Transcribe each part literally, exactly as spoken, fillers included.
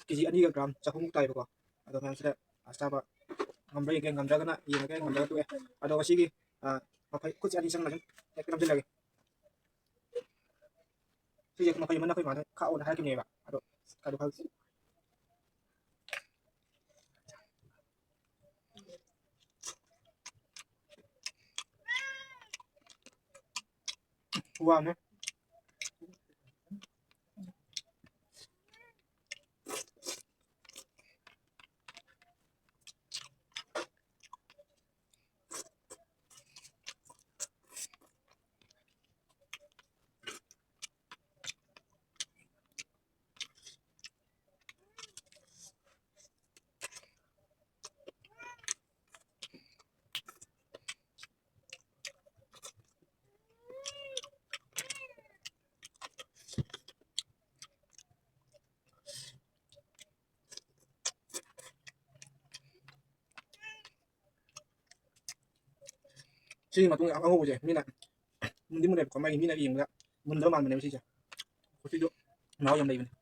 ꯀꯦ G ꯑꯅꯤꯒ gram ꯆꯍꯨꯝꯃꯨꯛ ꯇꯥꯏꯕꯀꯣ꯫ ꯑꯗꯣ ꯃꯌꯥꯝꯁꯤꯗ, ꯑ, ꯆꯥꯕ ꯉꯝꯕ꯭ꯔꯥ ꯌꯦꯡꯒꯦ, ꯉꯝꯗ꯭ꯔꯒꯅ ꯌꯦꯡꯉꯒꯦ, ꯉꯝꯗ꯭ꯔꯒ ꯇꯣꯛꯑꯦ꯫ ꯑꯗꯣ ꯉꯁꯤꯒꯤ, ꯑ, ꯃꯐꯩ ꯈꯨꯠꯁꯦ ꯑꯅꯤ ꯆꯪꯅ ꯁꯨꯝ ꯍꯦꯛꯇ ꯅꯝꯁꯤꯜꯂꯒꯦ꯫ ꯁꯤꯁꯦ ꯃꯐꯩ ꯑꯃꯅ ꯑꯩꯈꯣꯏ ꯃꯥꯅ ꯈꯥꯛꯑꯣꯅ ꯍꯥꯏꯔꯛꯈꯤꯕꯅꯦꯕ꯫ ꯑꯗꯣ ꯈꯥꯛꯑꯣ ꯈꯥꯛꯑꯣ꯫ ꯋꯥꯅꯦ꯫ ꯁꯤꯒꯤ ꯃꯇꯨꯡꯗ ꯑꯉꯧꯕꯁꯦ ꯃꯤꯅ ꯃꯨꯟꯗꯤ ꯃꯨꯟꯅꯩꯕꯀꯣ, ꯃꯥꯒꯤ ꯃꯤꯅ ꯌꯦꯡꯕꯗ ꯃꯨꯟꯗꯕ ꯃꯥꯟꯕꯅꯦꯕ ꯁꯤꯁꯦ꯫ ꯈꯨꯔꯁꯤꯗꯨ ꯃꯍꯥꯎ ꯌꯥꯝ ꯂꯩꯕꯅꯦ꯫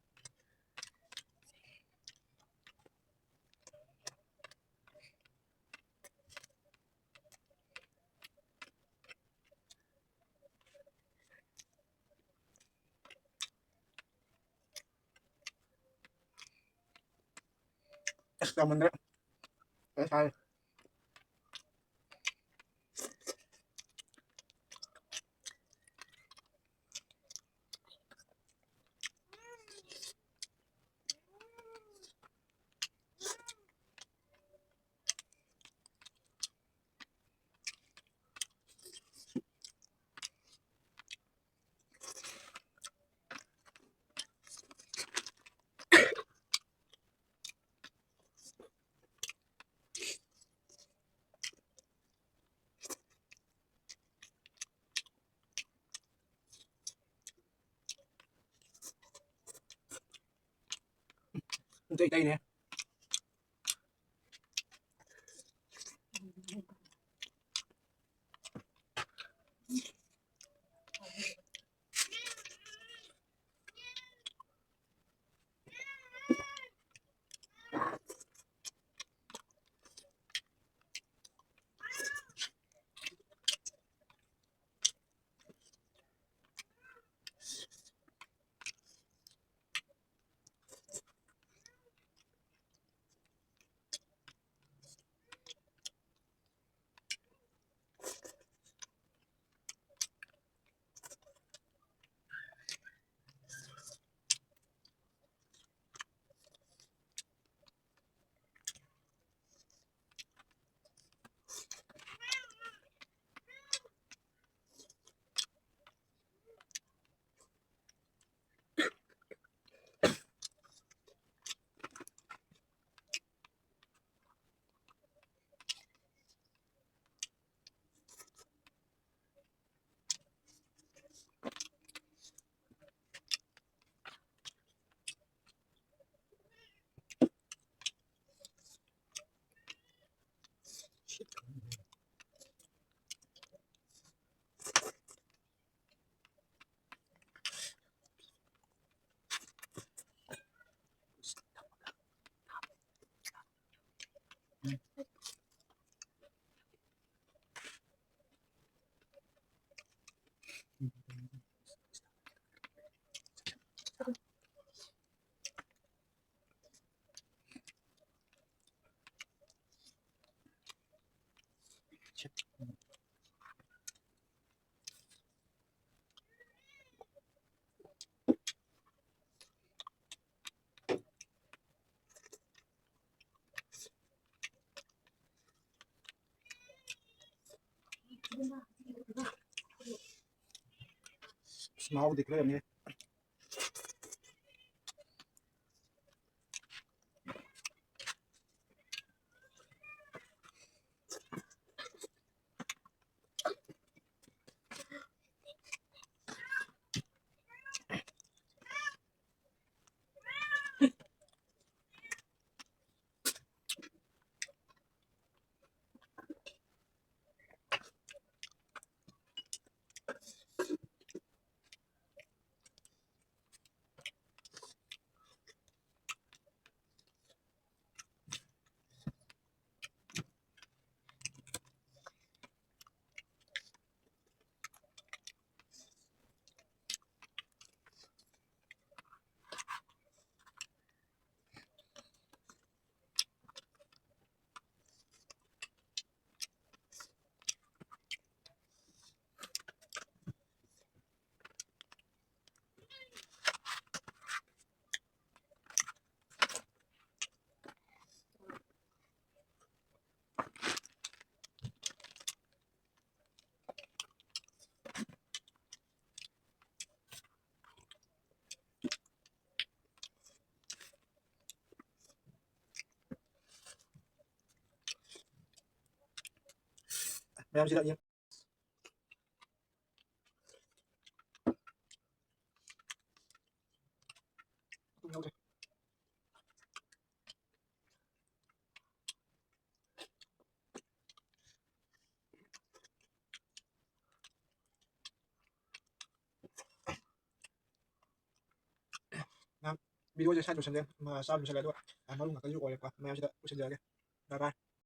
ꯑꯁ, ꯆꯥꯎꯃꯟꯗ꯭ꯔꯦ꯫ ꯐꯖꯅ ꯁꯥꯔꯦ꯫ ꯑꯇꯩ ꯑꯇꯩꯅꯦ꯫ ꯃꯍꯥꯎꯗꯤ ꯈꯔ ꯌꯥꯝꯃꯤ꯫ ꯃꯌꯥꯝꯁꯤꯗ ꯌꯦꯡ-, ꯃꯌꯥꯝ, ꯚꯤꯗꯤꯑꯣꯁꯦ ꯁ꯭ꯋꯥꯏꯗ ꯂꯣꯏꯁꯟꯖꯔꯦ꯫ ꯃ-, ꯆꯥꯕ ꯂꯣꯏꯁꯜꯂꯦ, ꯑꯗꯨꯒ, ꯑ, ꯃꯔꯨ ꯉꯥꯛꯇꯁꯨ ꯑꯣꯏꯔꯦꯀꯣ꯫ ꯃꯌꯥꯝꯁꯤꯗ ꯄꯨꯁꯤꯟꯖꯔꯒꯦ꯫ ꯕꯥꯏ ꯕꯥꯏ꯫